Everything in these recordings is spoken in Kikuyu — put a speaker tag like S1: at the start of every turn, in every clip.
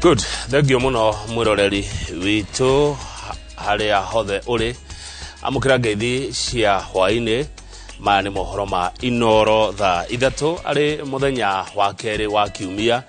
S1: Good, thengio muno mwiroreri witu haria hothe uri amukira ngeithi cia hwaini. Maya nĩ mohoro ma Inoro thaa 3 arĩ mũthenya wa kerĩ wa kiumia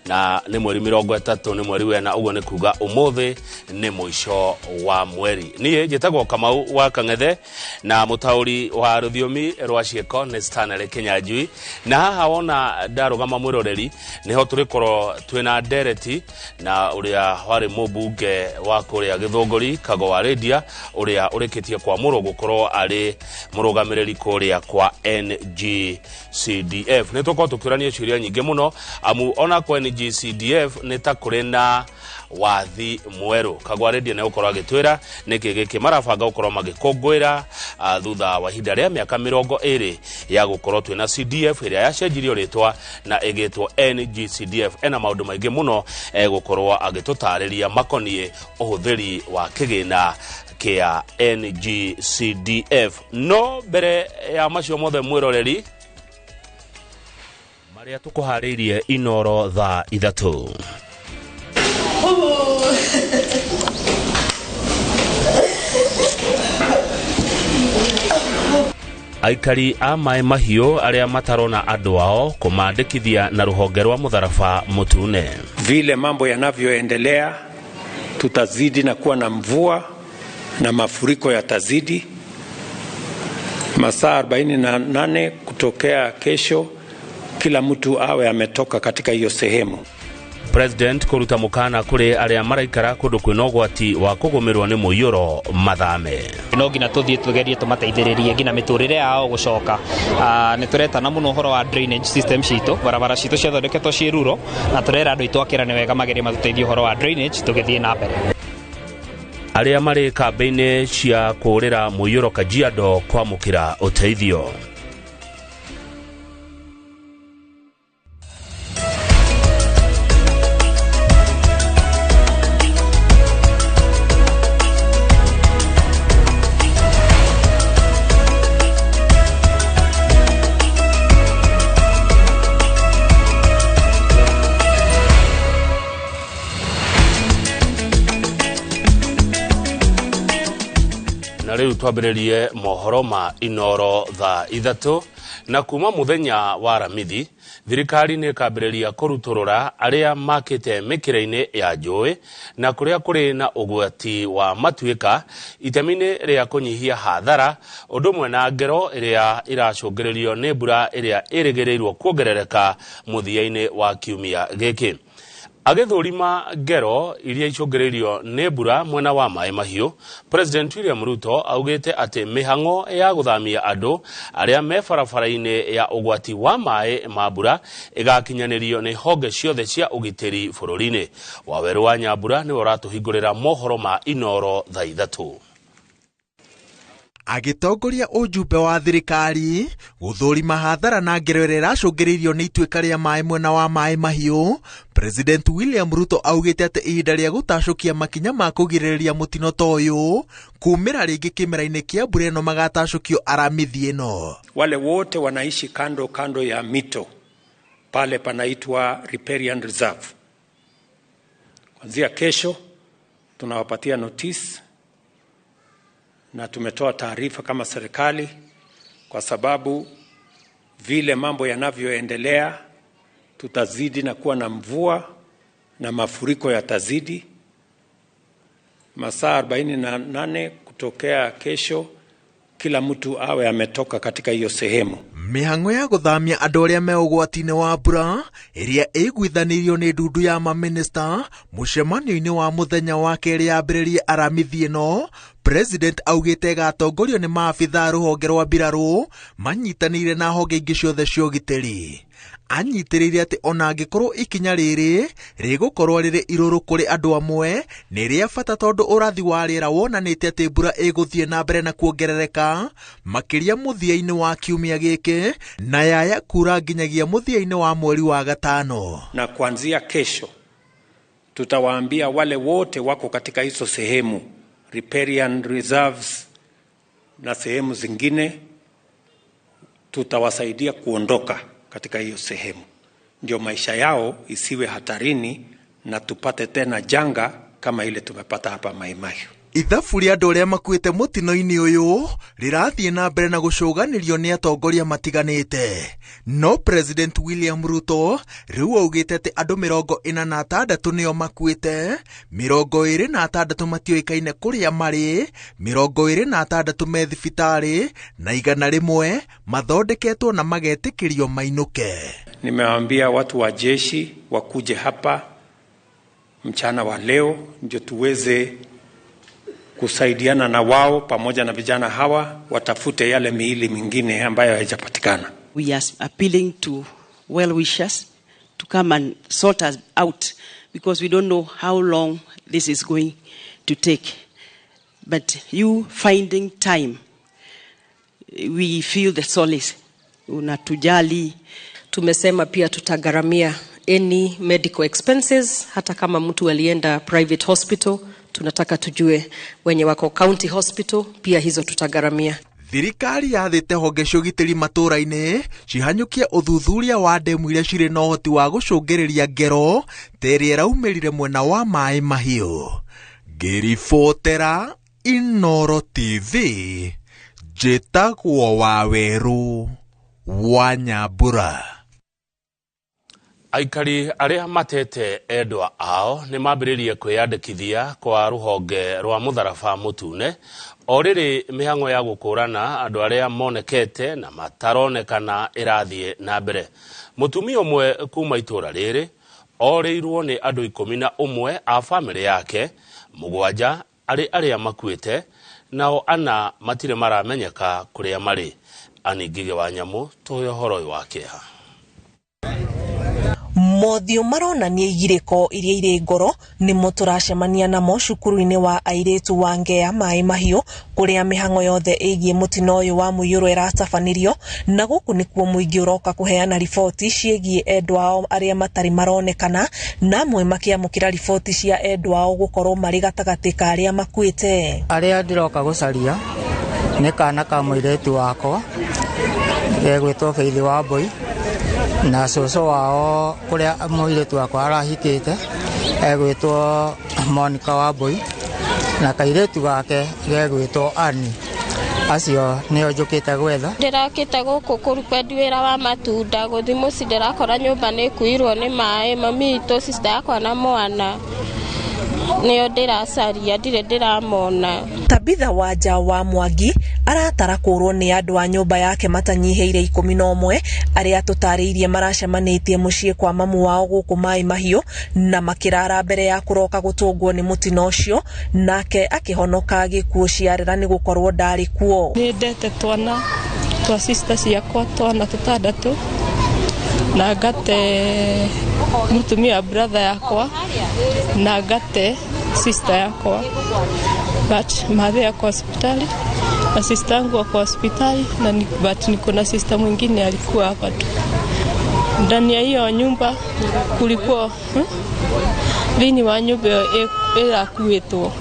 S1: na nĩ mweri 30 nĩ mweri wena, ũguo nĩ kuga ũmũthĩ nĩ mũico wa mweri. Niĩ njĩtagwo Kamau wa Kang'ethe na mũtaũri wa rũthiomi rwa ciĩko nĩ Stanley Kinyanjui, na haha wona ndarũgama mwĩroreri nĩho tũrĩkorwo twĩna ndereti na ũrĩa warĩ mũmbunge wa kũrĩa Gĩthũngũri Kago wa Rĩndia, ũrĩa ũrĩkĩtie kwamũrwo gũkorwo arĩ mũrũgamĩrĩri kũrĩa kwa NGCDF. Nĩ tũkorwo tũkĩũrania ciũria nyingĩ mũno amu ona kwa NGCDF nĩ ta kũrĩ na wathi mwerũ. Kagwa Rĩndia nĩ gũkorwo agĩtwĩra nĩkĩ gĩkĩ marabanga gũkorwo magĩkũngũĩra thutha wa ihinda rĩa mĩaka 20 ya gũkorwo twĩna CDF ĩrĩa yacenjirio rĩtwa na ĩgĩtwo NGCDF. Ena maũndũ maingĩ mũno egũkorwo agĩtũtarĩria makoniĩ ũhũthĩri wa kĩgĩna kĩa NGCDF. No mbere ya macio mothe mwĩroreri, marĩa tũkũharĩirie Inoro thaa 3. Aikari a Maĩ Mahiũ arĩa matarona andũ ao kũmandĩkithia na rũhonge rwa mũtharaba mũtune.
S2: Vile mambo yanavyoendelea, tutazidi na kuwa na mvua na mafuriko yatazidi. Masaa 48 kutokea kesho, kila mtu awe ametoka katika hiyo sehemu.
S1: President kũruta mũkana kũrĩ arĩa maraikara kũndũ kwĩna ũgwati wa kũgũmĩrwo nĩ mũiyũro mathame.
S3: No nginya tũthiĩ tũgerie tũmateithĩrĩrie nginya mĩtũrĩre yao gũcoka. Nĩ tũretana mũno ũhoro wa drainage system citũ, barabara citũ ciathondeketwo ciĩ ruro, na tũrera andũ aitũ akĩra nĩ wega magerie matũteithie ũhoro wa drainage tũgĩthiĩ na mbere.
S1: Arĩa marĩ kambĩ-inĩ cia kũũrĩra mũiyũro Kajiado kwamũkĩra ũteithio. Na rĩu twambĩrĩrie mohoro ma Inoro thaa 3. Na kuma mũthenya wa Aramithi, thirikari nĩ ĩkambĩrĩria kũrutũrũra arĩa makĩte mĩkĩra-inĩ ya njũĩ na kũrĩa kũrĩ na ũgwati wa matuĩka itemi-inĩ rĩa kũnyihia hathara, ũndũ ũmwe na ngero ĩrĩa ĩracũngĩrĩrio nĩ mbura ĩrĩa ĩrĩgĩrĩirwo kuongerereka mũthia-inĩ wa kiumia gĩkĩ. Agĩthũrima ngero iria icũngĩrĩirio nĩ mbura mwena wa Maĩ Mahiũ, President William Ruto augĩte atĩ mĩhang'o ya gũthamia andũ arĩa me barabara-inĩ ya ũgwati wa maĩ ma mbura ĩgakinyanĩrio nĩ honge ciothe cia ũgitĩri bũrũri-inĩ. Wawerũ wa Nyambura nĩwe ũratũhingũrĩra mohoro ma Inoro thaa 3.
S4: Agĩtongoria ũjumbe wa thirikari gũthũrima hathara na ngero ĩrĩa ĩracũngĩrĩirio nĩ ituĩka rĩa maĩ mwena wa Maĩ Mahiũ, President William Ruto augĩte atĩ ihinda rĩa gũtacũkia makinya ma kũgirĩrĩria mũtino ta ũyũ kumĩra rĩngĩ kĩmera-inĩ kĩa mbura ĩno magatacũkio Aramithi ĩno.
S2: Wale wote wanaishi kando kando ya mito pale panaitwa riparian reserve, kuanzia kesho tunawapatia notice na tumetoa taarifa kama serikali, kwa sababu vile mambo yanavyoendelea tutazidi na kuwa na mvua na mafuriko yatazidi. Masaa 48 kutokea kesho, kila mtu awe ametoka katika hiyo sehemu.
S4: Mĩhang'o ya gũthamia andũ arĩa me ũgwati-inĩ wa mbura ĩrĩa ĩiguithanĩirio nĩ ndundu ya mamĩnĩsta mũcemanio-inĩ wa mũthenya wa kerĩ yambĩrĩrie Aramithi ĩno, President augĩte ĩgatongorio nĩ maabithaa rũhonge rwa mbirarũ manyitanĩire na honge ingĩ ciothe cia ũgitĩri. Anyitĩrĩire atĩ ona angĩkorwo ikinya rĩrĩ rĩgũkorwo rĩrĩ irũrũ kũrĩ andũ amwe nĩ rĩa bata tondũ ũrathi wa rĩera wonanĩtie atĩ mbura ĩgũthiĩ na mbere na kuongerereka makĩria mũthia-inĩ wa kiumia gĩkĩ na yaya kura nginyagia mũthia-inĩ wa mweri wa 5.
S2: Na kuanzia kesho tutawaambia wale wote wako katika hizo sehemu riparian reserves na sehemu zingine, tutawasaidia kuondoka katika hiyo sehemu. ndio maisha yao isiwe hatarini na tupate tena janga kama ile tumepata hapa Mai Mahiu.
S4: Ithabu rĩa andũ arĩa makuĩte mũtino-inĩ ũyũ rĩrathiĩ na mbere na gũcũganĩrio nĩ atongoria matiganĩte. No President William Ruto rĩu augĩte atĩ andũ 46 nĩo makuĩte, 26 matiũĩkaine kũrĩa marĩ, 26 me thibitarĩ na 101 mathondeketwo na magetĩkĩrio mainũke.
S2: Nimewaambia watu wa jeshi wakuje hapa mchana wa leo ndio tuweze kusaidiana na wao pamoja na vijana hawa watafute yale miili mingine ambayo haijapatikana.
S5: We are appealing to well-wishers to come and sort us out because we don't know how long this is going to take. But you finding time, we feel the solace. Unatujali.
S6: Tumesema pia tutagharamia any medical expenses, hata kama mtu alienda private hospital, tunataka tujue wenye wako county hospital pia hizo tutagharamia.
S4: Thirikari yathĩte honge cia ũgitĩri matũũra-inĩ cihanyũkie ũthuthuria wa ndemu iria cirĩ na ũhoti wa gũcũngĩrĩria ngero ta ĩrĩa ĩraumĩrire mwena wa Maĩ Mahiũ. Ngĩribotera Inooro TV, njĩtagwo Wawerũ wa Nyambura.
S1: Aikari arĩa matete endwa ao nĩ mambĩrĩrie kwĩyandĩkithia kwa rũhonge rwa mũtharaba mũtune o rĩrĩ mĩhang'o ya gũkũrana andũ arĩa monekete na mataronekana ĩrathiĩ na mbere. Mũtumia ũmwe kuma itũũra rĩrĩ orĩirwo nĩ andũ 11 a bamĩrĩ yake, 7 arĩ arĩa makuĩte nao 4 matirĩ maramenyeka kũrĩa marĩ. Anne Ngigĩ wa Nyamũ tũhe ũhoro ũyũ wa kĩeha.
S7: Mothiũ maronania igirĩko iria irĩ ngoro nĩmo tũracemania namo cukuru-inĩ wa airĩtu wa Ngea Maĩ Mahiũ kũrĩa mĩhang'o yothe ĩgiĩ mũtino ũyũ wa mũiyũro ĩratabanĩrio, na gũkũ nĩkuo mũingĩ ũroka kũheana riboti ciĩgiĩ endwa ao arĩa matarĩ maronekana, na amwe makĩamũkĩra riboti cia endwa ao gũkorwo marĩ gatagatĩ ka arĩa makuĩte.
S8: Arĩa ndĩroka gũcaria nĩ kana ka mũirĩtu wakwa gegwĩtwo Faith Wambui na cũcũ wao kũrĩa mũirĩtu wakwa arahikĩte egwĩtwo Monica Wambui na kairĩtu gake gegwĩtwo Annie. Acio nĩo njũkĩte gwetha.
S9: Ndĩrakĩte gũkũ kũrukwendi wĩra wa matunda, gũthiĩ mũciĩ ndĩrakora nyũmba nĩ ĩkuirwo nĩ maĩ, mami witũ, sister yakwa na mwana nĩo ndĩracaria, ndirĩ ndĩramona.
S7: Tabitha Wanja wa Mwangi aratara kũrwo nĩ andũ a nyũmba yake matanyihĩire 11 arĩa tũtarĩirie maracemanĩtie mũciĩ kwa mamu wao gũkũ Maĩ Mahiũ na makĩrara mbere ya kũroka gũtũngwo nĩ mũtino ũcio, nake akĩhonoka gĩkuũ ciarĩra nĩ gũkorwo ndarĩ kuo.
S10: Nĩ ndete twana twa sister ciakwa twana tũtandatũ na ngate mũtumia brother yakwa na ngate sister yakwa, but madhe yako hospitali na sister yangu ako hospitali na but niko na sister mwingine alikuwa hapa tu. Ndani ya hiyo nyumba kulikuwa thĩinĩ wa nyũmba ĩyo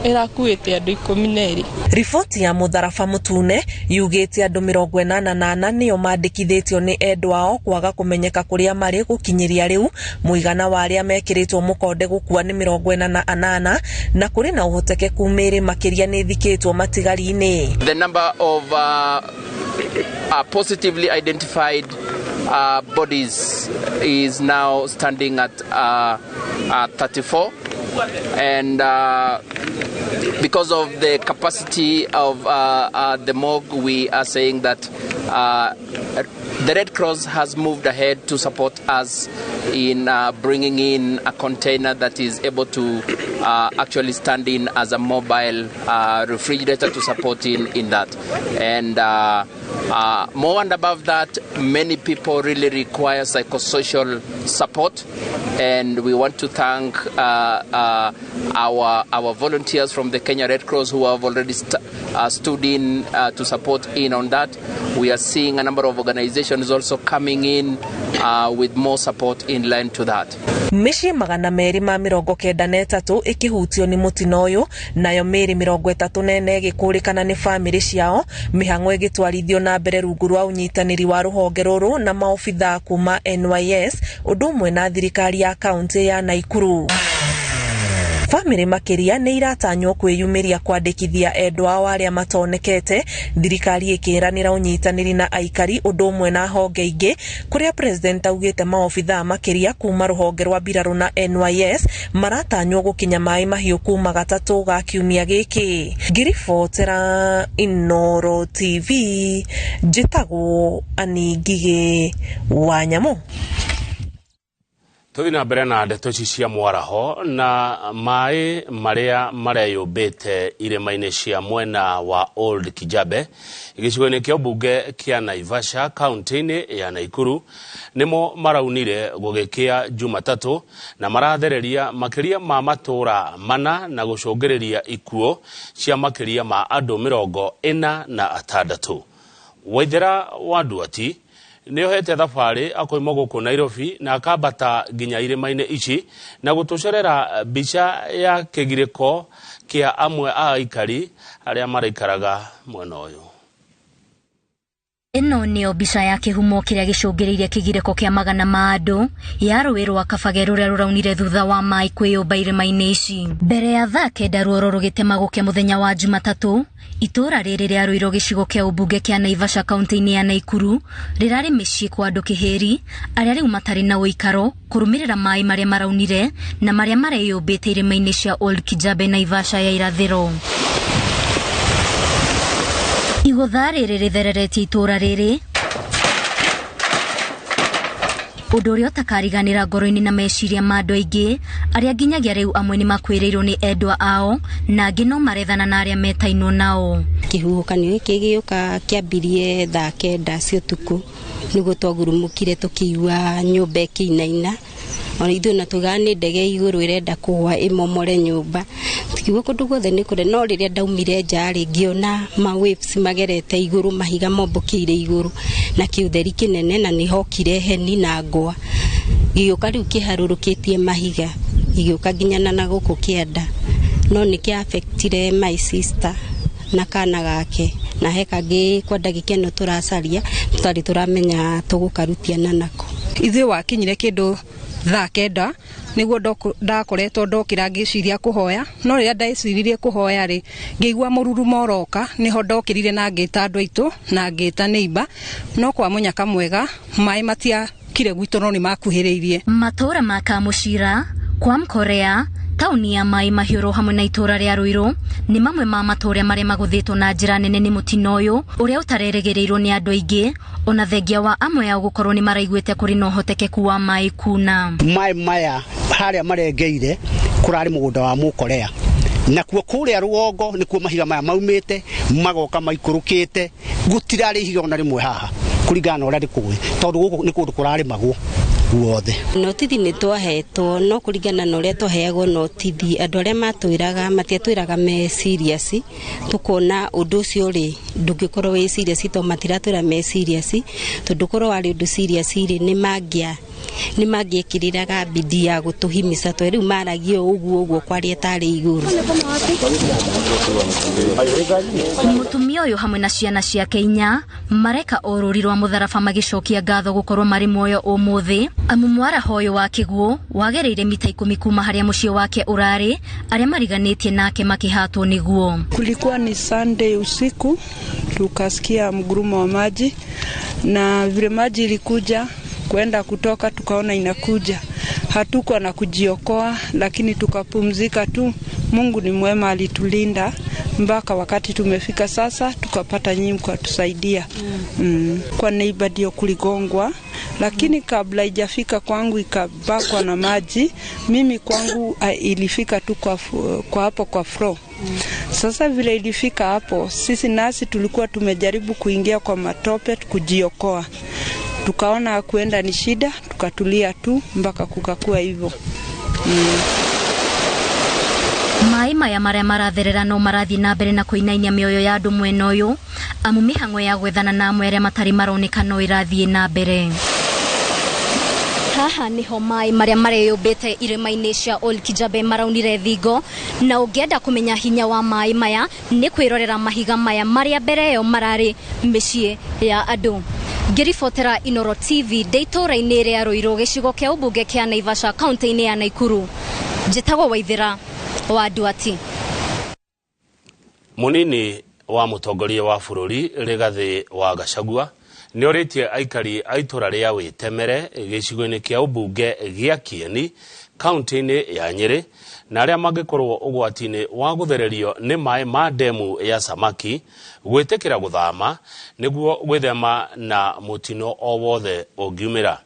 S10: ĩrakuĩte andũ 12.
S7: Riboti ya mũtharaba mũtune yugĩte andũ 84 nĩo mandĩkithĩtio nĩ endwa ao kwaga kũmenyeka kũrĩa marĩ gũkinyĩria rĩu. Mũigana wa arĩa mekĩrĩtwo mũkonde gũkua nĩ 48 na kũrĩ na ũhotekeku mĩĩrĩ makĩria nĩ ĩthikĩtwo matigari-inĩ.
S11: The number of positively identified bodies is now standing at 34, and because of the capacity of the morgue, we are saying that the Red Cross has moved ahead to support us in bringing in a container that is able to actually stand in as a mobile refrigerator to support in that. And more and above that, many people really require psychosocial support, and we want to thank our volunteers from the Kenya Red Cross who have already stood in to support in on that. We are seeing a number of organizations also coming in with more support in line to that.
S7: Mĩciĩ 293 ĩkĩhutio nĩ mũtino ũyũ, nayo mĩĩrĩ 34 ĩgĩkũrĩkana nĩ bamĩrĩ ciao. Mĩhang'o ĩgĩtwarithio na mbere rungu rwa ũnyitanĩri wa rũhonge rũrũ na maobithaa kuma NYS ũndũ ũmwe na thirikari ya kaũntĩ ya Naikuru. Bamĩrĩ makĩria nĩ iratanywo kwĩyumĩria kwandĩkithia endwa ao arĩa matonekete, thirikari ĩkĩranĩra ũnyitanĩri na aikari ũndũ ũmwe na honge ingĩ, kũrĩa president augĩte maobithaa makĩria kuma rũhonge rwa mbirarũ na NYS maratanywo gũkinya Maĩ Mahiũ kuma gatatũ ga kiumia gĩkĩ. Ngĩribotera Inooro TV, njĩtagwo Annie Ngigĩ wa Nyamũ.
S1: Tũthiĩ na mbere na ndeto ici cia mwaraho. Na maĩ marĩa mareyũmbĩte irĩma-inĩ cia mwena wa Old Kijabe gĩcigo-inĩ kĩa ũmbunge kĩa Naivasha, kaunti-inĩ ya Naikuru, nĩmo maraunire gũgĩkĩa Jumatatũ na marathereria makĩria ma matũra 4 na gũcũngĩrĩria ikuũ cia makĩria ma andũ 46. Waithera wa Nduati nĩohete thabarĩ akoima gũkũ Nairobi na akambata nginya irĩma-inĩ ici na gũtũcorera mbica ya kĩgirĩko kĩa amwe a aikari arĩa maraikaraga mwena ũyũ.
S12: Ĩno nĩyo mbica ya kĩhumo kĩrĩa gĩcũngĩrĩirie kĩgirĩko kĩa magana ma andũ ya rũĩ rwa Kabage rũrĩa rũraunire thutha wa maĩ kwĩyũmba irĩma-inĩ ici. Mbere ya thaa 9 ruoro rũgĩtema gũkĩa mũthenya wa Jumatatũ, itũũra rĩrĩ rĩa Ruiru gĩcigo kĩa ũmbunge kĩa Naivasha, kaunti-inĩ ya Naikuru, rĩrarĩ mĩciĩ kwa andũ kĩhĩri arĩa rĩu matarĩ na ũikaro kũrũmĩrĩra maĩ marĩa maraunire na marĩa mareyũmbĩte irĩma-inĩ cia Old Kijabe, Naivasha ya irathĩro. Igũtha rĩrĩ rĩthereretie itũũra rĩrĩ, ũndũ ũrĩa ũtakariganĩra ngoro-inĩ na meciria ma andũ aingĩ arĩa nginyagia rĩu amwe nĩ makuĩrĩirwo nĩ endwa ao na angĩ no marethana na arĩa metainwo nao.
S13: Kĩhuhũkanio gĩkĩ gĩũka kĩambirie thaa 9 cia ũtukũ, nĩguo twagurumũkire tũkĩigua nyũmba ĩkĩinaina. Ona ithuĩ na tugaga nĩ ndege igũrũ ĩrenda kũgwa ĩmomore nyũmba, tukiuga kũndũ guothe nĩ kũrĩa. No rĩrĩa ndaumire nja rĩ, ngĩona ma waves magerete igũrũ, mahiga mombũkĩire igũrũ na kĩũtheri kĩnene, na nĩhokire heni na ngwa gĩgĩũka rĩu kĩharũrũkĩtie mahiga, gĩgĩũka nginya na gũkũ kĩanda. No nĩ kĩa affectire my sister na kana gake, na he kangĩ kwa ndagĩka ĩno tũracaria tũtarĩ tũramenya tũgũkarutiana nako.
S14: Ithuĩ wakinyire kĩndũ thaa 9 nĩguo ndakoretwo ndokĩra ngĩciria kũhoya, no rĩrĩa ndeciririe kũhoya rĩ, ngĩigua mũrurumo ũroka, nĩho ndokĩrire na ngĩta andũ aitũ na ngĩta neighbor, no kwa mũnyaka mwega maĩ matiakire gwitũ no nĩmakuhĩrĩirie.
S12: Matũũra ma Kamũcira, kwa Mkorea, taũni ya Maĩ Mahiũ hamwe na itũũra rĩa Ruiru nĩ mamwe ma matũũra marĩa magũthĩtwo na njĩra nene nĩ mũtino ũyũ ũrĩa ũtarerĩgĩrĩirwo nĩ andũ aingĩ, ona thengia wa amwe ao gũkorwo nĩ maraiguĩte kũrĩ na ũhotekeku wa maĩ kuna.
S15: Maĩ maya harĩa marengeire kũrarĩ mũgũnda wa Mũkorea, nakuo kũrĩa rũgongo nĩkuo mahiga maya maumĩte magoka maikũrũkĩte, gũtirarĩ ihiga ona rĩmwe haha kũringana na ũrĩa ndĩkũĩ, tondũ gũkũ nĩ kũndũ kũrarĩmagwo guothe.
S13: Notithi nĩ twahetwo, no kũringana na ũrĩa twaheagwo notithi, andũ arĩa matwĩraga matiatwĩraga me serious, tũkona ũndũ ũcio rĩ ndũngĩkorwo wĩ serious tondũ matiratwĩra me serious, tondũ korwo warĩ ũndũ serious rĩ nĩ mangĩekĩrĩraga bidii ya gũtũhimica, tondũ rĩu maragia ũguo ũguo kwaria tarĩ igũrũ.
S12: Mũtumia ũyũ hamwe na ciana ciake 4 mareka o rũri rwa mũtharaba magĩcokia ngatho gũkorwo marĩ muoyo ũmũthĩ, amu mwaraho ũyũ wa kĩguũ wagereire mita 10 kuma harĩa mũciĩ wake ũrarĩ, arĩa mariganĩtie nake makĩhatwo nĩguo.
S16: Kulikuwa ni Sunday usiku, tukasikia mgurumo wa maji, na vile maji ilikuja kwenda kutoka tukaona inakuja, hatukuwa na kujiokoa, lakini tukapumzika tu. Mungu ni mwema, alitulinda mpaka wakati tumefika sasa, tukapata nyinyi kwa tusaidia. Kwa neighbor ndio kuligongwa, lakini kabla ijafika kwangu ikabakwa na maji. Mimi kwangu ilifika tu kwa hapo kwa floor. Sasa vile ilifika hapo, sisi nasi tulikuwa tumejaribu kuingia kwa matope kujiokoa. Tukaona kuenda ni shida, tukatulia tu mpaka kukakua hivyo.
S12: Maĩ maya marĩa maratherera no marathiĩ na mbere na kũinainia mĩoyo ya andũ mwena ũyũ, amu mĩhang'o ya gwethana na amwe arĩa matarĩ maroneka no ĩrathiĩ na mbere. Haha niho maĩ marĩa mareyũmbĩte irĩma-inĩ cia Old Kijabe maraunire thingo, na ũngĩenda kũmenya hinya wa maĩ maya nĩ kwĩrorera mahiga maya marĩa mbere ĩyo mararĩ mĩciĩ ya andũ. Ngĩribotera Inooro TV ndĩ itũũra-inĩ rĩa Ruiru gĩcigo kĩa ũmbunge kĩa Naivasha, kaunti-inĩ ya Naikuru. Njĩtagwo Waithera wa Nduati.
S1: Munini wa mutongoria wa bururi Rigathi wa Gachagua nĩ orĩtie aikari a itũra rĩa Wĩtemere gĩcigo-inĩ kĩa ũmbunge gĩa Kieni kaunti-inĩ ya Nyĩrĩ na arĩa mangĩkorwo ũgwati-inĩ wa gũthererio nĩ maĩ ma ndemu ya Samaki gwĩtĩkĩra gũthama nĩguo gwĩthema na mũtino o wothe ũngiumĩra.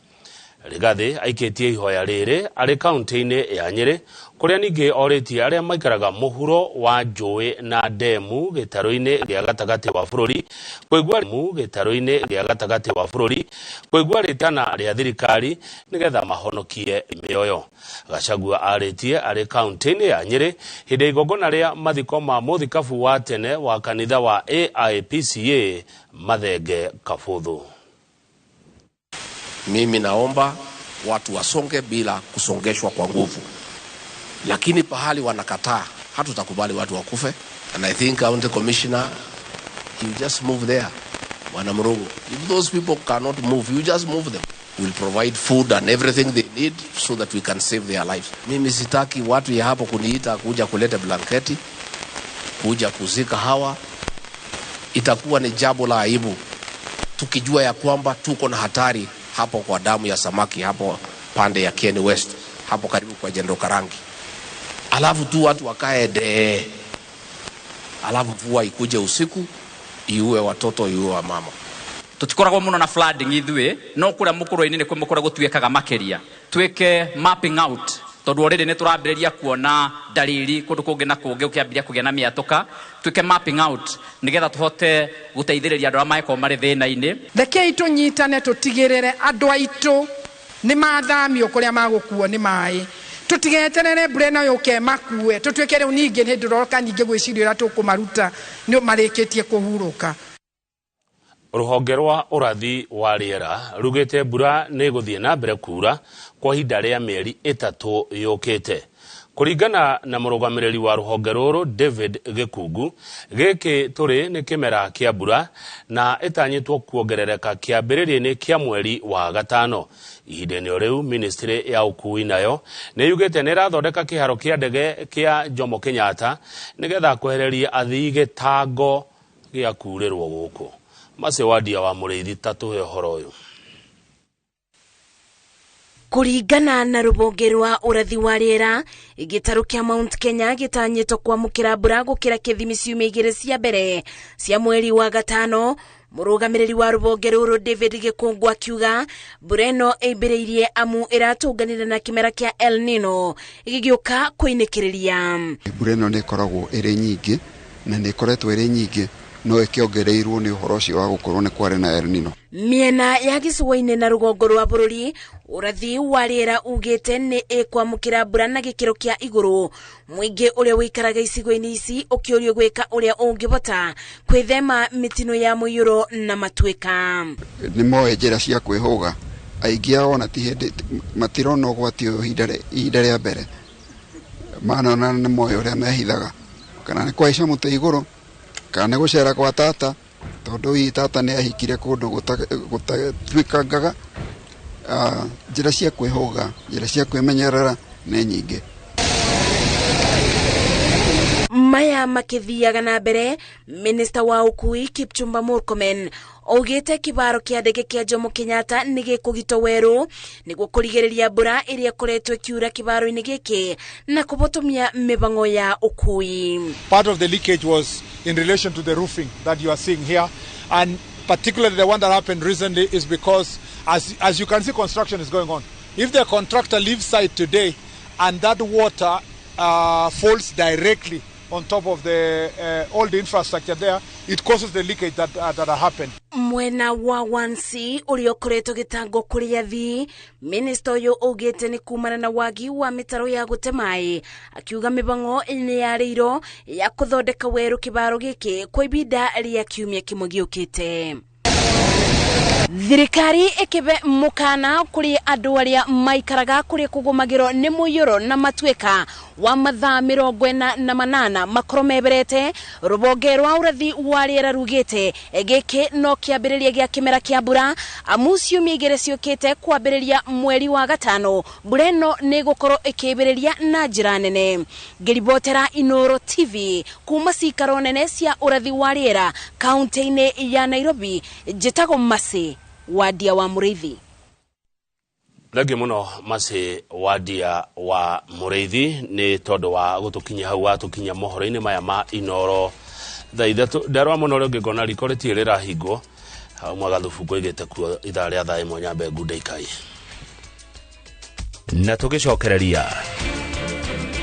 S1: Rigathi aikĩtie ihoya rĩrĩ arĩ kaunti-inĩ ya Nyĩrĩ kũrĩa ningĩ orĩtie arĩa maikaraga mũhuro wa njũĩ na ndemu gĩtarũ-inĩ gĩa gatagatĩ wa bũrũri kũigua gĩtarũ-inĩ gĩa gatagatĩ wa bũrũri kũigua rĩtana rĩa thirikari nĩgetha mahonokie mĩoyo. Gachagua arĩtie arĩ kaunti-inĩ ya Nyĩrĩ hĩndĩ ya igongona rĩa mathiko ma mũthikabu wa tene wa kanitha wa AIPCA Mathenge Kabuthu.
S17: Mimi naomba watu wasonge bila kusongeshwa kwa nguvu, lakini pahali wanakataa hatutakubali watu wakufe. And I think County Commissioner, you just move there, Bwana Mrugu. If those people cannot move, you just move them. We'll provide food and everything they need so that we can save their lives. Mimi sitaki watu ya hapo kuniita kuja kuleta blanketi, kuja kuzika hawa. Itakuwa ni jambo la aibu tukijua ya kwamba tuko na hatari hapo kwa damu ya samaki hapo pande ya Kieni West hapo karibu kwa Jendo Karangi. Alafu tu watu wakae de, alafu mvua ikuje usiku iue watoto iue wa mama.
S18: Tutikoragwo muno na flooding ithuĩ no kũrĩa mũkũrũ-inĩ nĩkuo mũkũrũ gũtuĩkaga makĩria. Twĩke mapping out tondũ already nĩ tũrambĩrĩria kuona dalili kũndũ kũngĩ na kũngĩ ũkĩambĩrĩria kũgĩa na mĩatũka. Twĩke mapping out nĩgetha tũhote gũteithĩrĩria andũ arĩa mangĩkorwo marĩ thĩna-inĩ.
S19: Rekei tũnyitane tũtigĩrĩre andũ aitũ nĩ mathamio kũrĩa magũkuo nĩ maĩ. Tutigeterere mbura ĩno yũke makue tũtuĩke rĩu ningĩ nĩ ndũroka ningĩ gwĩciria ũrĩa tũkũmaruta nĩ marĩkĩtie kũhurũka.
S1: Rũhonge rwa ũrathi wa rĩera rugĩte mbura nĩ ĩgũthiĩ na mbere kura kwa ihinda rĩa mĩeri 3 yũkĩte. Kũringana na mũrũgamĩrĩri wa rũhonge rũrũ David Gĩkungu, gĩkĩ tũrĩ nĩ kĩmera kĩa mbura na ĩtanyĩtwo kuongerereka kĩambĩrĩria-inĩ kĩa mweri wa 5. Ihinda-inĩ rĩu ministry ya ũkuui nayo nĩ yugĩte nĩ ĩrathondeka kĩharo kĩa ndege kĩa Jomo Kenyatta nĩgetha kwehereria athii gĩtango gĩa kurĩrwo gũkũ. Mace wadia wa Mũrĩithi tatũhe ũhoro ũyũ.
S20: Kũringana na rũhonge rwa ũrathi wa rĩera, gĩtarũ kĩa Mount Kenya gĩtanyĩtwo kwamũkĩra mbura gũkĩra kĩthimi ciumia 2 cia mbere cia mweri wa 5. Mũrũgamĩrĩri wa rũhonge rũrũ David Gĩkũngũ akiuga mbura ĩno ĩmbĩrĩirie amu ĩratũnganĩra na kĩmera kĩa El Nino gĩgĩũka kũinĩkĩrĩria.
S21: Mbura ĩno nĩ ĩkoragwo ĩrĩ nyingĩ na nĩ ĩkoretwo ĩrĩ nyingĩ no ĩkĩongereirwo nĩ ũhoro ũcio wa gũkorwo nĩ kwarĩ na El Nino.
S20: Mĩena ya gĩcũa-inĩ na rũgongo rwa bũrũri, ũrathi wa rĩera ugĩte nĩ ĩkwamũkĩra mbura na gĩkĩro kĩa igũrũ. Mũingĩ ũrĩa ũikaraga icigo-inĩ ici ũkĩũrio gwĩka ũrĩa ũngĩhota kwĩthema mĩtino ya mũiyũro na matuĩka.
S21: Nĩ moĩ njĩra cia kwĩhũga, aingĩ ao ona ti hĩndĩ matirona ũgwati ũyũ ihinda rĩa mbere, manona nĩ moĩ ũrĩa mehithaga, kana nĩ kũhaica mũtĩ igũrũ, kana nĩ gũcera kwa tata, tondũ hihi tata nĩ ahikire kũndũ gũtatuĩkangaga. Njĩra cia kwĩhũga, njĩra cia kwĩmenyerera nĩ nyingĩ.
S20: Maya makĩthiaga na mbere, Minista wa ũkuui Kipchumba Murkomen augĩte kĩbaro kĩa ndege kĩa Jomo Kenyatta nĩ gĩkũgitwo werũ nĩguo kũrigĩrĩria mbura ĩrĩa ĩkoretwo ĩkiura kĩbaro-inĩ gĩkĩ na kũbotomia mĩbango ya ũkuui.
S22: Part of the leakage was in relation to the roofing that you are seeing here, and particularly the one that happened recently is because as you can see, construction is going on. If the contractor leaves site today and that water falls directly on top of the all the infrastructure there, it causes the leakage that happened.
S20: Mwena wa 1C ũrĩa ũkoretwo gĩtango kũrĩ athii, minista ũyũ augĩte nĩ kumana na wagi wa mĩtaro ya gũte maĩ, akiuga mĩbango nĩ yarĩirwo ya kũthondeka werũ kĩbaro gĩkĩ kwa ihinda rĩa kiumia kĩmwe gĩũkĩte. Thirikari ikibe mukana kuri andu aria maikaraga kuri kugumagirwo ni muyuro na matuika wa mathaa 48 makorwo meberete rubonge rwa urathi wa riera rugite giki no kiambiriria gia kimera kia mbura amu ciumia igĩrĩ ciũkĩte kwambĩrĩria mweri wa gatano mbura ĩno nĩ ĩgũkorwo ĩkĩambĩrĩria na njĩra nene. Ngĩribotera Inooro TV kuma cikaro nene cia urathi wa riera kaunti-inĩ ya Nairobi, njĩtagwo Masi Wadia wa Mũrĩithi.
S1: Thengi muno Masi Wadia wa Mũrĩithi nĩ tondũ wa gũtũkinyia hau watũkinyia mohoro-inĩ maya ma Inooro thaa ithatũ. Ndarora mũno ũrĩa ũngĩ ngona riko rĩtirĩ rĩrahingwo hau mwagathubu ngũigĩte kuo ithaa rĩa thaa ĩmwe nyambe ngunde ikai. Na tũgĩcokereria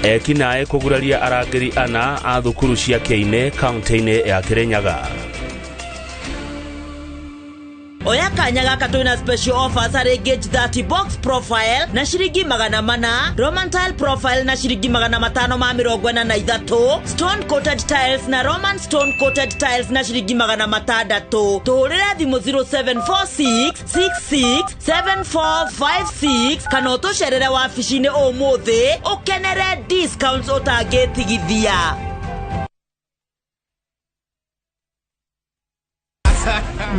S1: ekinaĩ kũguraria arangĩri ana a thukuru cia Kĩinĩ kaunti-inĩ ya Kĩrĩnyaga.
S2: Oya kanya gaka twina special offers harĩ Gauge 30 box profile na ciringi 400, Roman tile profile na ciringi 543, stone coated tiles na Roman stone coated tiles na ciringi 600. Tũhũrĩre thimũ 0746 66 7456 kana ũtũcerere wabici-inĩ ũmũthĩ ũkenere discounts ũtangĩtigithia.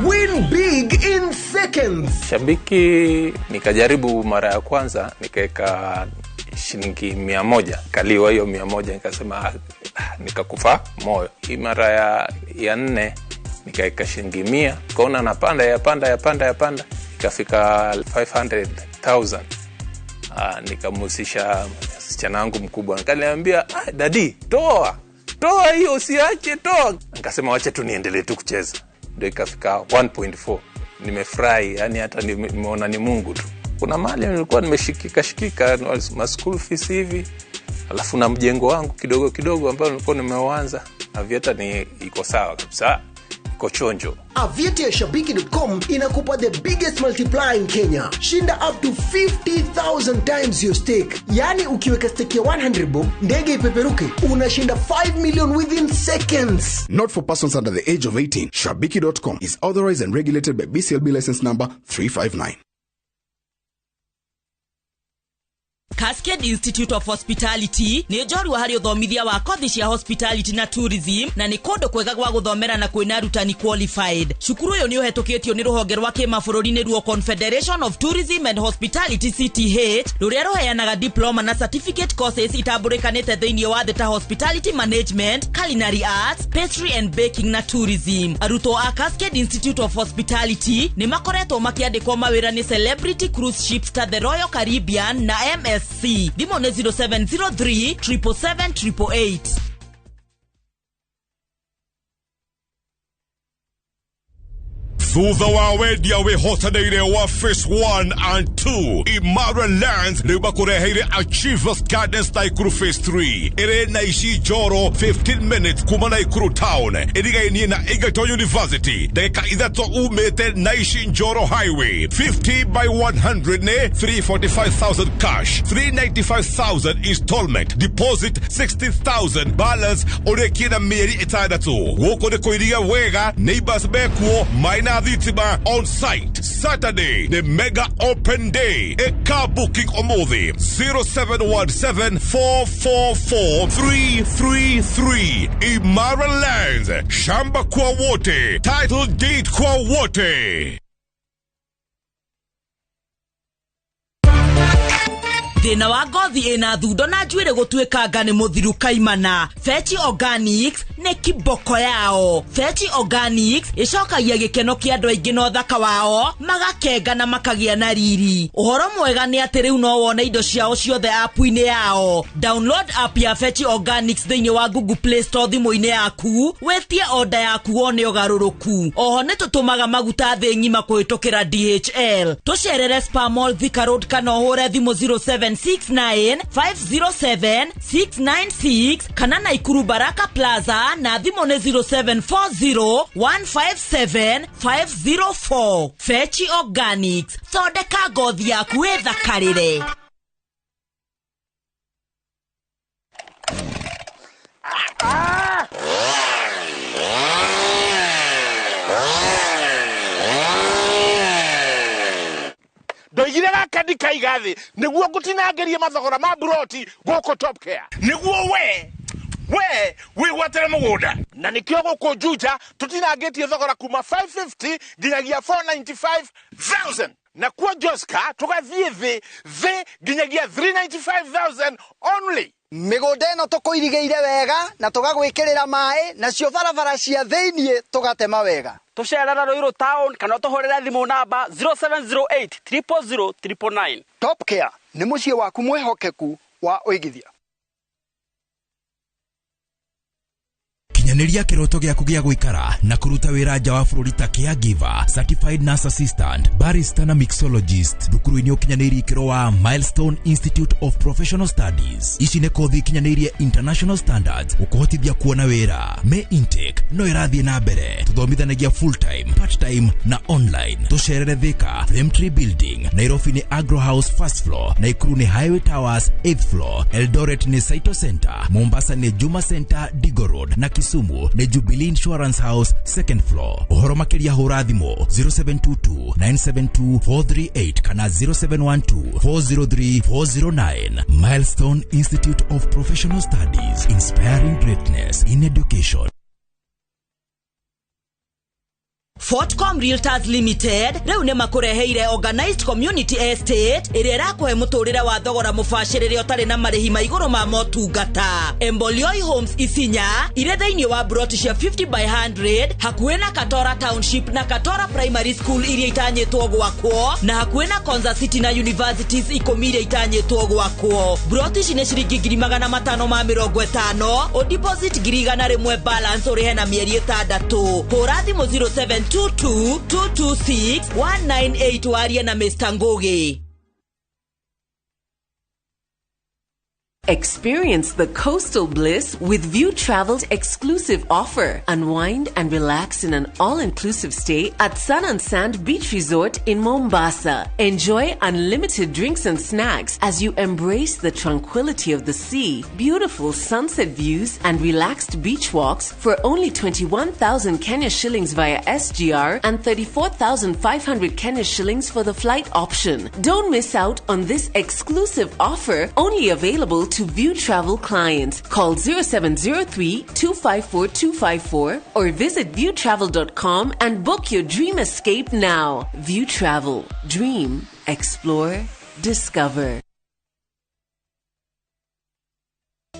S3: Win big in seconds.
S23: Shabiki nikajaribu mara ya kwanza nikaweka shilingi 100, kaliwa hiyo 100, nikasema nikakufa moyo. Hii mara ya nne nikaweka shilingi 100, kaona napanda yapanda ikafika 500,000. Nikamhusisha msichana wangu mkubwa, nikaniambia daddy toa hiyo usiache toa. Nikasema wacha tu niendelee tu kucheza. Ndio ikafika 1.4. Nimefurahi, yani hata nimeona ni Mungu tu. Kuna mali nilikuwa nimeshikika ma school fees hivi, alafu na mjengo wangu kidogo kidogo ambao nilikuwa nimeuanza. Aviator ni iko sawa kabisa, iko chonjo.
S3: Aviator Shabiki.com inakupa the biggest multiplier in Kenya. Shinda up to 50,000 times your stake. Yani ukiweka stake ya 100 bob, ndege ipeperuke, unashinda 5 million within seconds.
S24: Not for persons under the age of 18. Shabiki.com is authorized and regulated by BCLB license number 359.
S2: Cascade Institute of Hospitality nĩ njorua harĩ ũthomithia wa kothi cia hospitality na tourism na nĩ kũndũ kwega gwa gũthomera na kwĩna arutani qualified. Cukuru ũyũ nĩ ũhetũkĩtio nĩ rũhonge rwa kĩmabũrũri nĩruo Confederation of Tourism and Hospitality CTH rũrĩa rũheanaga diploma na certificate courses itambũrĩkanĩte thĩinĩ wa thĩ ta hospitality management, culinary arts, pastry and baking na tourism. Arutwo a Cascade Institute of Hospitality nĩ makoretwo makĩandĩkwo mawĩra nĩ celebrity cruise ships ta the Royal Caribbean na MSC. Thimũ nĩ 0703 777 888.
S25: Thutha wa wendia wĩhotanĩire wa Phase 1 and 2 Imara Lands rĩu makũreheire Achievers Gardens Naikuru Phase 3 ĩrĩ na ici njoro 15 minutes kuma Naikuru town ĩrigainie na Egerton University ndagĩka ithatũ umĩte Naishi Njoro Highway 50 by 100 nĩ 345,000 cash, 395,000 installment, deposit 60,000, balance ũrĩkie na mĩeri ĩtandatũ. Gũkũ nĩ kũiriga wega, neighbors mekuo maina thitima on site. Saturday the mega open day. A car booking omothi 0717 444 333. Imara Lands, shamba kwa wote, title deed kwa wote.
S2: Thĩna wa ngothi ĩna thundo na njuĩrĩ gũtuĩkanga nĩ mũthiru kaimana. Fetch Organics nĩ kiboko yao. Fetch Organics ĩcokagia gĩkeno kĩa andũ aingĩ na ũthaka wao, magakenga na makagĩa na riri. Ũhoro mwega nĩ atĩ rĩu no wone indo ciao ciothe app-inĩ yao. Download app ya Fetch Organics thĩinĩ wa Google Play Store thimũ-inĩ yaku, wĩtie order yaku wone ũgarũrũku. Oho nĩ tũtũmaga maguta thĩ ng'ima kũhĩtũkĩra DHL. Tũcerere Spa Mall Thika Road kana ũhũre thimũ 07 69 507 696 kana Naikuru Baraka Plaza na thimũ nĩ 0740 157 504. Fetch Organics, thondeka ngothi yaku ĩthakarĩre.
S4: ndikaiga thĩ nĩguo ngũtinangĩrie mathogora ma buroti gũkũ Top Care nĩguo we wĩgwatĩre mũgũnda na nĩkĩo gũkũ Juja tũtinangĩtie thogora kuma 550 nginyagia 495,000 na kuo Joska tũgathiĩ thĩ nginyagia 395,000 only.
S5: Mĩgũnda ĩno tũkũirigĩire wega na tũgagwĩkĩrĩra maĩ nacio barabara cia thĩiniĩ tũgatema wega.
S6: Tũcerera Ruiru town kana ũtũhũrĩre thimũ namba 0708 000 999.
S5: Top Care nĩ mũciĩ waku mwĩhokeku wa ũigithia.
S8: Kinyanĩria kĩroto gĩaku gĩa gũikara na kũruta wĩra nja wa bũrũri ta caregiver, certified nurse assistant, barista na mixologist thukuru-inĩ ũkinyanĩirie ikĩro wa Milestone Institute of Professional Studies. Ici nĩ kothi ikinyanĩirie international standards gũkũhotithia kuona wĩra. May intake no ĩrathiĩ na mbere. Tũthomithanagia full time, part time na online. Tũcerere Thika, Flame Tree Building, Nairobi nĩ Agro House first floor, Nakuru nĩ Highway Towers 8th floor, Eldoret nĩ Saito Center, Mombasa nĩ Juma Center Digo Road na Kisumu nĩ Jubilee Insurance House second floor. Ũhoro makĩria hũra thimũ 0722 972 438 kana 0712 403 409. Milestone Institute of Professional Studies, inspiring greatness in education.
S2: Fortcom Realtors Limited rĩu nĩ makũreheire Organized Community Estate ĩrĩa ĩrakũhe mũtũrĩre wa thogora mũbacĩrĩre ũtarĩ na marĩhi ma igũrũ ma motungata. Embolioi Homes Isinya irĩ thĩinĩ wa broti cia 50 by 100 hakuhĩ na Katora Township na Katora Primary School iria itanyĩtwo gwakwo na hakuhĩ na Konza City na Universities 10 iria itanyĩtwo gwakwo. Broti ici nĩ ciringi 550,000 o deposit 100,000 balance ũrĩhe na mĩeri 6. Hũra thimũ 07 22 226 198 warie na Mr. Ngugi.
S9: Experience the coastal bliss with View Travel's exclusive offer. Unwind and relax in an all-inclusive stay at Sun and Sand Beach Resort in Mombasa. Enjoy unlimited drinks and snacks as you embrace the tranquility of the sea, beautiful sunset views and relaxed beach walks for only 21,000 Kenya shillings via SGR and 34,500 Kenya shillings for the flight option. Don't miss out on this exclusive offer, only available to View Travel clients. Call 0703 254 254 or visit viewtravel.com and book your dream escape now. View Travel. Dream, explore, discover.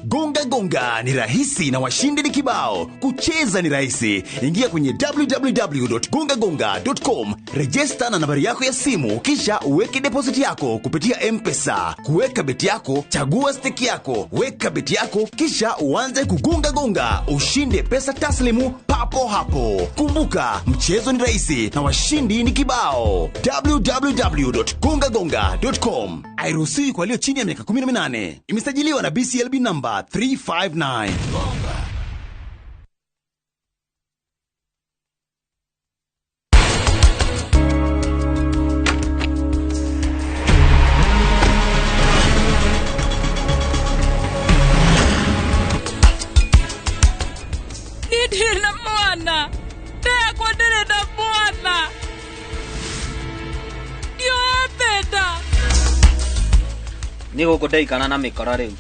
S26: Gonga Gonga ni rahisi na washindi ni kibao. Kucheza ni rahisi. Ingia kwenye www.gongagonga.com, register na nambari yako ya simu, kisha uweke deposit yako kupitia M-Pesa. Kuweka beti yako, chagua stake yako, weka beti yako, kisha uanze kugonga gonga. Ushinde pesa taslimu papo hapo. Kumbuka, mchezo ni rahisi na washindi ni kibao. www.gongagonga.com. Hairuhusiwi kwa walio chini ya miaka 18. Imesajiliwa na BCLB number 359.
S10: Ndirĩ na mwana, ndekwa ndĩrĩ na mwana, ndioete nda.
S27: Nĩ gũkũ ndaikana na mĩkora rĩu.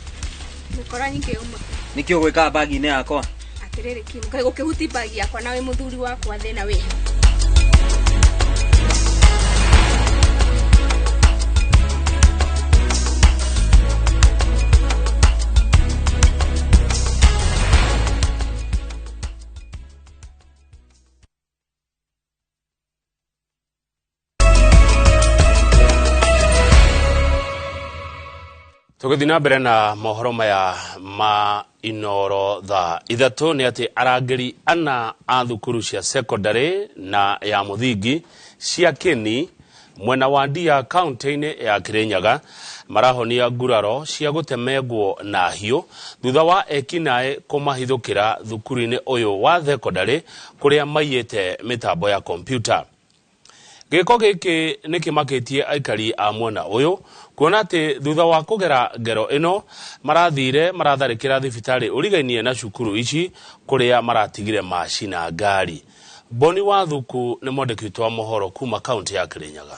S28: Mĩkora nyingĩ yuma.
S27: Nĩkĩ ũgwĩkaga bagi-inĩ yakwa?
S28: Atĩrĩrĩ Kim, kaĩ gũkĩhuti bagi yakwa nawe mũthuri wakwa thĩna wĩ.
S1: Tũgĩthiĩ na mbere na mohoro maya ma Inoro thaa 3 nĩ atĩ arangĩri 4 a thukuru cia secondary na ya mũthingi cia Kĩni mwena wa Ndia kaunti-inĩ ya Kirinyaga marahonia nguraro cia gũtemengwo na hiũ thutha wa ekinaĩ kũmahithũkĩra thukuru-inĩ ũyũ wa secondary kũrĩa maiyĩte mĩtambo ya kompyuta. Gĩko gĩkĩ nĩ kĩmakĩtie aikari a mwena ũyũ kuona atĩ thutha wa kũgera ngero ĩno marathire maratharĩkĩra thibitarĩ ũrigainie na cukuru ici kũrĩa maratigire macina ngari. Boni Wathuku nĩ mwandĩki witũ wa mohoro kuma kaunti ya Kirinyaga.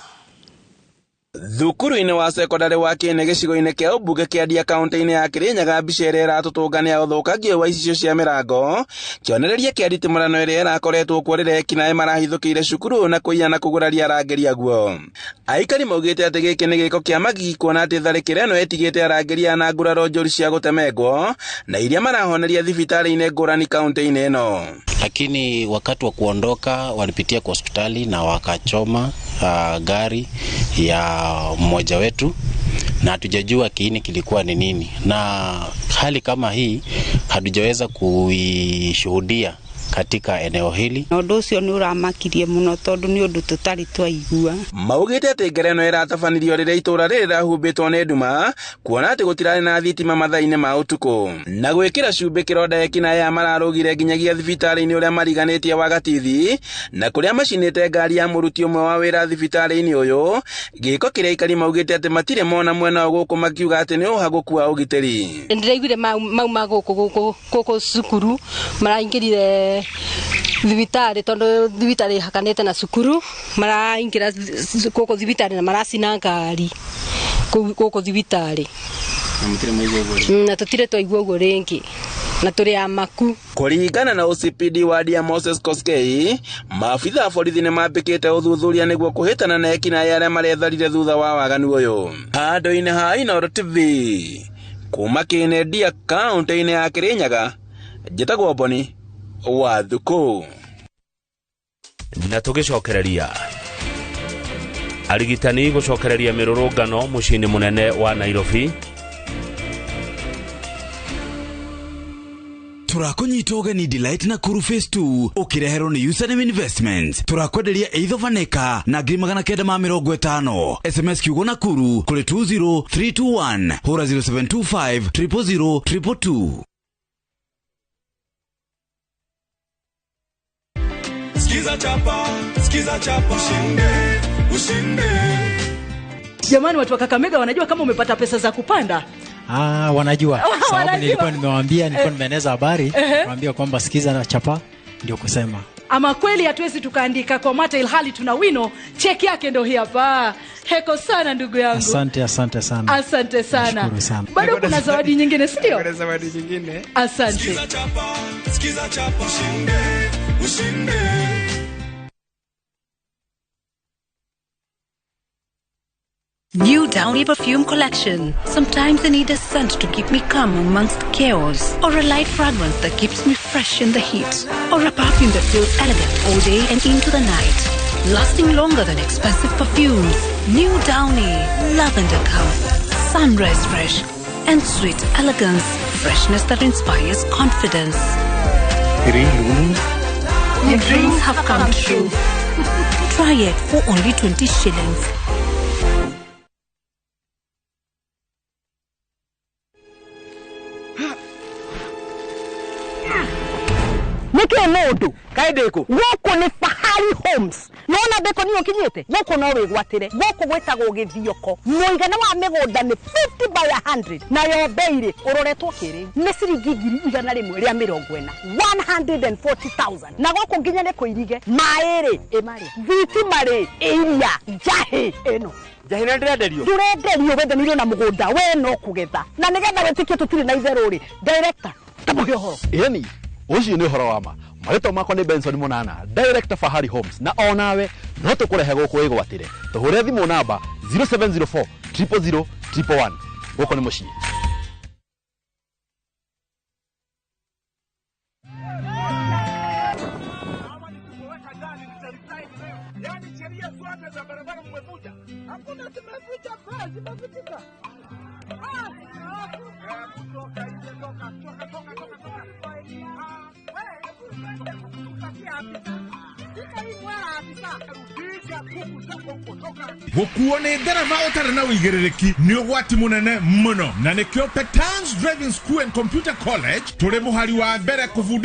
S7: Thukuru-inĩ wa cekondarĩ wa Kĩĩnĩ gĩcigo-inĩ kĩa ũmbunge kĩa Ndia kaunti-inĩ ya Kĩrĩnyaga, mbica ĩrĩa ĩratũtũnga nĩ ya ũthũkangia wa icicio cia mĩrango, kĩonereria kĩa nditimũrano ĩrĩa ĩrakoretwo kuo rĩrĩa ekinaĩ marahithũkĩire cukuru na kũiya na kũguraria arangĩri aguo. Aikari maugĩte atĩ gĩkĩ nĩ gĩko kĩa magigi kuona atĩ tharĩkĩro ĩno ĩtigĩte arangĩri aya na nguraro njũru cia gũtemengwo na iria marahoneria thibitarĩ-inĩ ngũrani kaunti-inĩ ĩno.
S11: Lakini wakati wa kuondoka walipitia kwa hospitali na wakachoma gari ya mmoja wetu, na hatujajua kiini kilikuwa ni nini, na hali kama hii hatujaweza kuishuhudia katika eneo hili.
S12: Ũndũ ũcio nĩ ũramakirie mũno tondũ nĩ ũndũ tũtarĩ twaigua.
S7: Maugĩte atĩ ngereno ĩratabanirio rĩrĩa itũũra rĩrĩ rĩrahumbĩtwo nĩ nduma kuona atĩ gũtirarĩ na thitima mathaa-inĩ ma ũtukũ, na gwĩkĩra cumbĩ kĩronda ekinaĩ aya mararũgire nginyagia thibitarĩ-inĩ ũrĩa mariganĩtie wa Gatithi, na kũrĩa macinĩte ngari ya mũruti ũmwe wa wĩra thibitarĩ-inĩ ũyũ, gĩko kĩrĩa aikari maugĩte atĩ matirĩ mona mwena wa gũkũ, makiuga atĩ nĩ ũhagũku wa ũgitĩri.
S13: Ndĩraiguire mauma gũkũ cukuru maraingĩrire thibitarĩ tondũ thibitarĩ ĩhakanĩte na cukuru, maraingĩra gũkũ thibitarĩ na maracina ngari gũkũ thibitarĩ, na tũtirĩ twaigua ũguo rĩngĩ, na tũrĩ amaku.
S7: Kũringana na OCPD wa Ndia Moses Koskei, maabitha a borithi nĩ mambĩkĩte ũthuthuria nĩguo kũhĩtana na ekinaĩ arĩa maretharire thutha wa waganu ũyũ. Handũ-inĩ ha Inooro TV kuma Kĩĩnĩ Ndia kaunti-inĩ ya Kĩrĩnyaga, njĩtagwo Boni wa Thuku.
S1: Na tũgĩcokereria arigitani gũcokereria mĩrũrũngano mũciĩ-inĩ mũnene wa Nairobi.
S26: Tũrakũnyita ũgeni Delight Nakuru Phase 2 ũkĩreherwo nĩ Username Investments. Tũrakwenderia 8 na 950. SMS kiugo Nakuru kũrĩ 20321, hũra 0725 000 222.
S14: Skiza chapa, skiza chapa, ushinde, ushinde.
S15: Jamani, watu wa Kakamega wanajua kama umepata pesa za kupanda?
S16: Wanajua. Sababu nilikuwa nimewaambia, nilikuwa nimeeneza habari, nimewaambia kwamba skiza na chapa ndio kusema.
S15: Ama kweli hatuwezi tukaandika kwa mata ilhali tuna wino. Cheki yake ndio hii hapa. Heko sana ndugu yangu.
S16: Asante, asante sana.
S15: Asante sana.
S16: Nashukuru sana.
S15: Bado kuna zawadi nyingine, si ndio?
S14: Kuna zawadi nyingine.
S15: Asante.
S14: Skiza chapa, skiza chapa, ushinde, ushinde.
S17: New Downy Perfume Collection. Sometimes I need a scent to keep me calm amongst chaos, or a light fragrance that keeps me fresh in the heat, or a perfume that feels elegant all day and into the night, lasting longer than expensive perfumes. New Downy Lavender Calm, Sunrise Fresh, and Sweet Elegance, freshness that inspires confidence. Your dreams have come true. Try it for only 20 shillings.
S29: Nĩkĩ mũndũ kaĩ ndĩkũ gũkũ nĩ Fahari Homes nona ndĩkũ niĩ ũkinyĩte gũkũ no wĩgwatĩre gũkũ gwĩtagwo Gĩthioko mũigana wa mĩgũnda nĩ 50 by 100 nayo bei rĩ ũroretwo kĩrĩu nĩ ciringi 140,000 140,000 na gũkũ nginya nĩ kũirige maĩ rĩ ĩmarĩa thitima rĩ ĩiria njahĩ ĩno
S6: njahĩ nĩ ndĩrenderio
S29: ndũrenderio wendanĩirio na mũgũnda we no kũgetha na nĩgetha wĩtĩkie tũtirĩ na itherũ rĩ director tamũhe ũhoro.
S30: Ĩni ũcio nĩ ũhoro wa ma. Marĩtwa makwa nĩ Benson Monana, Director Fahari Homes, na onawe no tũkũrehe gũkũ wĩgwatĩre. Tũhũre thimũ namba 0704 000 111. Gũkũ nĩ mũciĩ.
S4: Gũkuo nĩ ndereba ũtarĩ na ũigĩrĩrĩki nĩ ũgwati mũnene mũno, na nĩkĩo Petans Driving School and Computer College tũrĩ mũhari wa mbere kũbundithia